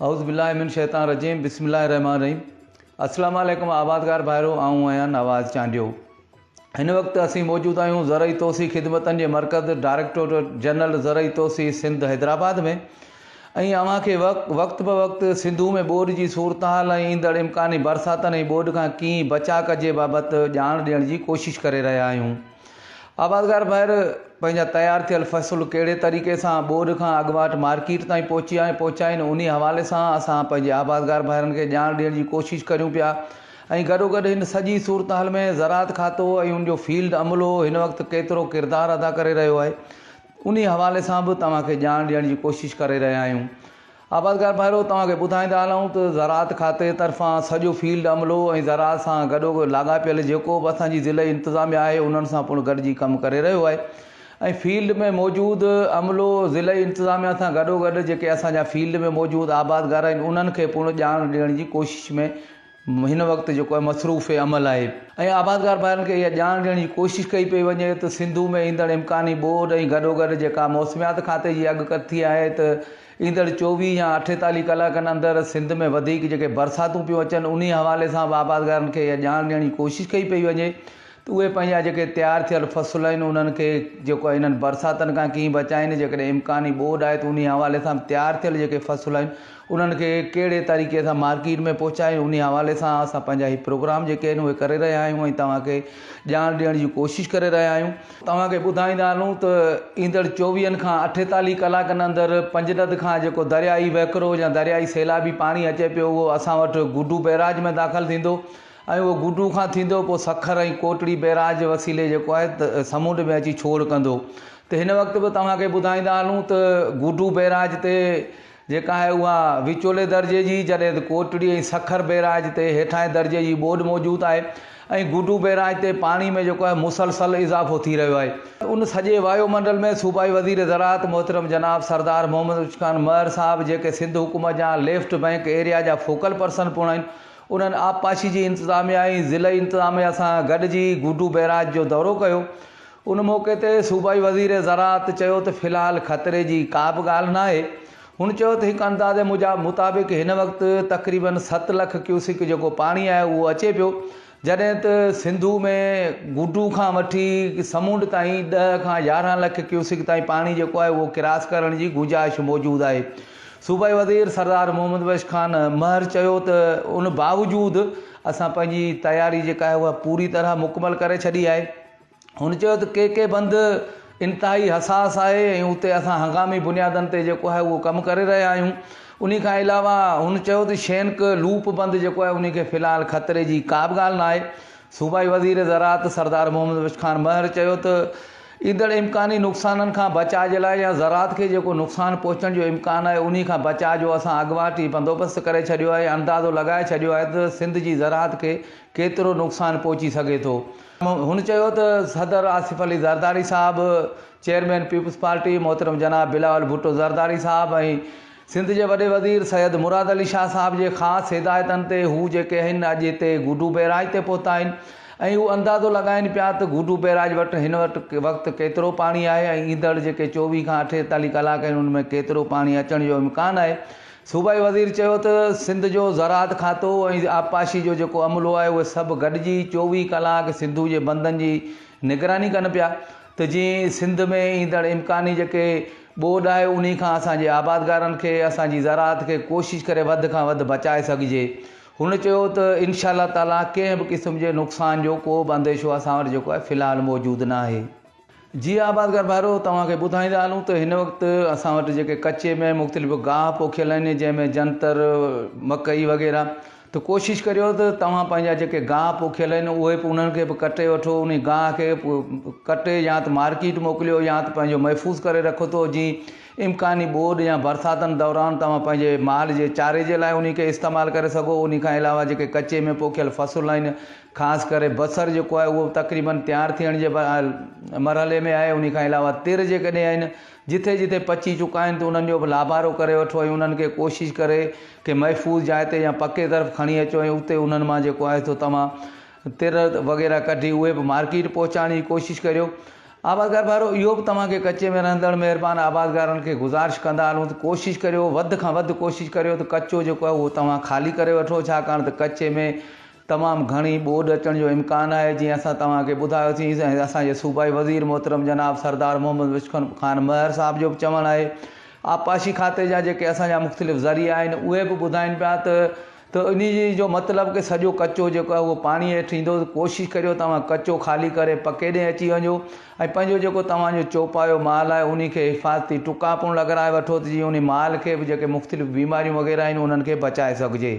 اعوذ بالله من الشيطان الرجيم بسم الله الرحمن الرحيم السلام عليڪم آبادگار ڀائرو آئون آهيان نواز چانڊيو هن وقت اسين موجود آهيون زرعي توسيع خدمتن جي مرڪز ڊائريڪٽوريٽ جنرل زرعي توسيع سنڌ حيدرآباد ۾ ۽ اوهان کي وقت به وقت سنڌو ۾ ٻوڏ جي صورتحال ۽ ايندڙ امڪاني برساتن ۽ ٻوڏ کان ڪيئن بچاء ڪجي بابت ڄاڻ ڏيڻ جي ڪوشش ڪري رهيا آهيون. آبادگار ڀائر پنهنجا تيار ٿيل فصل ڪهڙي طريقي سان ٻوڏ کان اڳواٽ مارڪيٽ تائين پهچي ۽ پهچائين انهي حوالي سان اسان پنهنجي آبادگار ڀائرن کي ڄاڻ ڏيڻ جي ڪوشش ڪريون پيا ۽ گڏوگڏ هن سڄي صورتحال ۾ زراعت کاتو ۽ ان جو فيلڊ عملو هن وقت ڪيترو ڪردار ادا ڪري رهيو آهي انهي حوالي سان به توهان کي ڄاڻ ڏيڻ جي ڪوشش ڪري رهيا آهيون. آبادگار ڀائرو توهان کي ٻڌائيندا هلون ته زراعت کاتي طرفان سڄو فيلڊ عملو ۽ زراعت سان گڏوگڏ لاڳاپيل جيڪو به اسان جي ضلعي انتظاميا آهي انهن سان پڻ گڏجي ڪم ڪري رهيو آهي ۽ فيلڊ ۾ موجود عملو ضلعي انتظاميا سان گڏوگڏ جيڪي اسان جا فيلڊ ۾ موجود آبادگار آهن انهن کي پڻ ڄاڻ ڏيڻ جي ڪوشش ۾ هن وقت جيڪو آهي مصروف عمل آهي ۽ آبادگار ڀائرن کي اها ڄاڻ ڏيڻ جي ڪوشش ڪئي پئي وڃي ته سنڌو ۾ ايندڙ امڪاني ٻوڏ ۽ گڏوگڏ جيڪا موسميات کاتي جي اڳڪٿي آهي ته ايندڙ 24 يا 48 ڪلاڪن اندر سنڌ ۾ وڌيڪ جيڪي برساتون پيون اچن انهي حوالي سان به آبادگارن کي اها ڄاڻ ڏيڻ جي ڪوشش ڪئي پئي وڃي ته اهي پنهنجا جيڪي تيار ٿيل فصل آهن انهن کي جيڪو آهي انهن برساتن کان ڪيئن بچائين جيڪڏهن امڪاني ٻوڏ آهي ته انهي حوالي سان به تيار ٿيل جيڪي فصل آهن انهن کي ڪهڙي طريقي سان مارڪيٽ ۾ پهچائين انهي حوالي سان اسان پنهنجا هي پروگرام جيڪي آهن اهي ڪري رهيا آهيون ۽ توهان کي ڄاڻ ڏيڻ جي ڪوشش ڪري رهيا آهيون. توهان کي ٻڌائيندا هلون ته ايندڙ چوويهن کان اٺيتاليهه ڪلاڪن اندر پنجند کان جيڪو دريائي وهڪرو يا دريائي سيلابي پاڻي اچي پيو اهو اسان وٽ گڊو بئراج ۾ داخل ٿيندو ۽ اهو گڊو کان ٿيندو پوء سکر ۽ ڪوٽڙي بئراج جي وسيلي جيڪو آهي ته سمنڊ ۾ اچي ڇوڙ ڪندو ته هن وقت به توهان کي ٻڌائيندا هلون ته گڊو بئراج تي جيڪا آهي اها وچولي درجي جي جڏهن ته ڪوٽڙي ۽ سکر بئراج تي هيٺاهين درجي جي ٻوڏ موجود آهي ۽ گڊو بئراج تي پاڻي ۾ جيڪو آهي مسلسل اضافو ٿي رهيو آهي. ان سڄي وايو منڊل ۾ صوبائي وزير زراعت محترم جناب سردار محمد بخش خان مهر صاحب جيڪي سنڌ حڪومت جا ليفٽ بئنڪ ايريا جا فوڪل پرسن پڻ آهن انهن آبپاشي جي انتظاميا ۽ ضلعي انتظاميا سان گڏجي گڊو بئراج جو دورو ڪيو. ان موقعي تي صوبائي وزير زراعت چيو ته في الحال خطري جي ڪا به ڳالهه ناهي. هن چيو ته هڪ اندازي مطابق هن وقت تقريبن 7 لک ڪيوسڪ جيڪو پاڻي آهي اهو اچي پيو جڏهن ته سنڌو ۾ گڊو کان وٺي سمنڊ تائين 10 کان 11 لک ڪيوسڪ تائين پاڻي جيڪو آهي اهو ڪراس ڪرڻ جي گنجائش موجود آهي. صوبائي وزير سردار محمد بخش خان مهر چيو ته ان باوجود اسان پنهنجي تياري جيڪا آهي اها پوري طرح مڪمل ڪري ڇڏي آهي. هن چيو ته ڪي ڪي بند انتهائي حساس آهي ۽ اتي اسان هنگامي بنيادن تي جيڪو آهي اهو ڪم ڪري رهيا آهيون. انهي کان علاوه هن چيو ته شينڪ لوپ بند جيڪو آهي انهي کي في الحال خطري جي ڪا به ڳالهه ناهي. صوبائي وزير زراعت سردار محمد بخش خان مهر چيو ته ايندڙ امڪاني نقصانن کان بچاء جي لاء يا زراعت کي جيڪو نقصان پهچڻ جو امڪان آهي انهي کان بچاء جو اسان اڳواٽ ئي بندوبست ڪري ڇڏيو آهي ۽ اندازو لڳائي ڇڏيو آهي ته سنڌ جي زراعت کي ڪيترو نقصان پهچي سگهي ٿو. هن چيو ته صدر آصف علي زرداري صاحب، چيئرمين پيپلز پارٽي محترم جناب بلاول ڀٽو زرداري صاحب ۽ سنڌ جي وڏي وزير سيد مراد علي شاهه صاحب جي خاص هدايتن تي هو جيڪي آهن اڄ هتي گڊو بئراج تي پهتا آهن ۽ هو اندازو لڳائين پيا ته گڊو بئراج وٽ هن وقت ڪيترو پاڻي آهي ۽ ايندڙ جيڪي 24 کان 48 ڪلاڪ آهن ان ۾ ڪيترو پاڻي اچڻ جو امڪان آهي. صوبائي وزير چيو ته سنڌ جو زراعت کاتو ۽ آبپاشي جو جيڪو عملو آهي اهي سڀ گڏجي 24 ڪلاڪ سنڌو جي بندن جي نگراني ڪن پيا ته جيئن سنڌ ۾ ايندڙ امڪاني جيڪي ٻوڏ آهي انهي کان اسان جي آبادگارن کي اسان جي زراعت کي ڪوشش ڪري وڌ کان وڌ بچائي سگهجي. هن چيو ته انشاء الله تعاليٰ ڪنهن به قسم جي نقصان جو ڪو به انديشو اسان وٽ جيڪو آهي في الحال موجود ناهي. جي آبادگار ڀائرو توهان کي ٻڌائيندا هلون ته هن وقت اسان وٽ جيڪي ڪچي ۾ مختلف گاهه پوکيل آهن جنهن ۾ جنتر، مڪئي وغيره ته ڪوشش ڪريو ته توهان پنهنجا جيڪي گاهه پوکيل آهن اهي به انهن کي به ڪٽي وٺو انهي گاهه کي ڪٽي يا ته مارڪيٽ موڪليو يا ته پنهنجو محفوظ ڪري رکو ٿو جي امڪاني ٻوڏ يا برساتن دوران توهان پنهنجي مال جي چاري جي لاء انهي کي استعمال ڪري سگهو انهي کان علاوه جيڪي ڪچي ۾ پوکيل فصل آهن خاص ڪري بصر جيڪو آهي اهو تقريبن تيار ٿيڻ جي مرحلي ۾ آهي انهي کان علاوه تر جيڪڏهن آهن جٿي جٿي پچي چڪا آهن ته انهن جو به لابارو ڪري وٺو ۽ انهن کي ڪوشش ڪري ڪنهن محفوظ جاء تي يا پڪي طرف کڻي اچو ۽ اتي انهن مان جيڪو آهي سو توهان تر وغيره ڪڍي اهي به مارڪيٽ پهچائڻ جي ڪوشش ڪريو. آبادگار ڀائرو اهو به توهان کي ڪچي ۾ رهندڙ مهربان آبادگارن کي گذارش ڪندا هلون ته ڪوشش ڪريو وڌ کان وڌ ڪوشش ڪريو ته ڪچو جيڪو آهي اهو توهان خالي ڪري وٺو ڇاڪاڻ ته ڪچي ۾ تمام گهڻي ٻوڏ اچڻ جو امڪان آهي جيئن اسان توهان کي ٻڌايوسين ۽ اسان جي صوبائي وزير محترم جناب سردار محمد وشخن خان مهر صاحب جو به چوڻ آهي آبپاشي کاتي جا جيڪي اسان جا مختلف ذريعا آهن اهي به ٻڌائين پيا ته ته انهي جو مطلب ڪي سڄو ڪچو جيڪو آهي اهو پاڻي هيٺ ايندو ڪوشش ڪريو توهان ڪچو خالي ڪري پڪي ڏي اچي وڃو ۽ پنهنجو جيڪو توهان جو چوپايو مال آهي انهي کي حفاظتي ٽڪا پڻ لڳرائي وٺو ته جيئن انهي مال کي به جيڪي مختلف بيماريون وغيره آهن انهن کي بچائي سگهجي.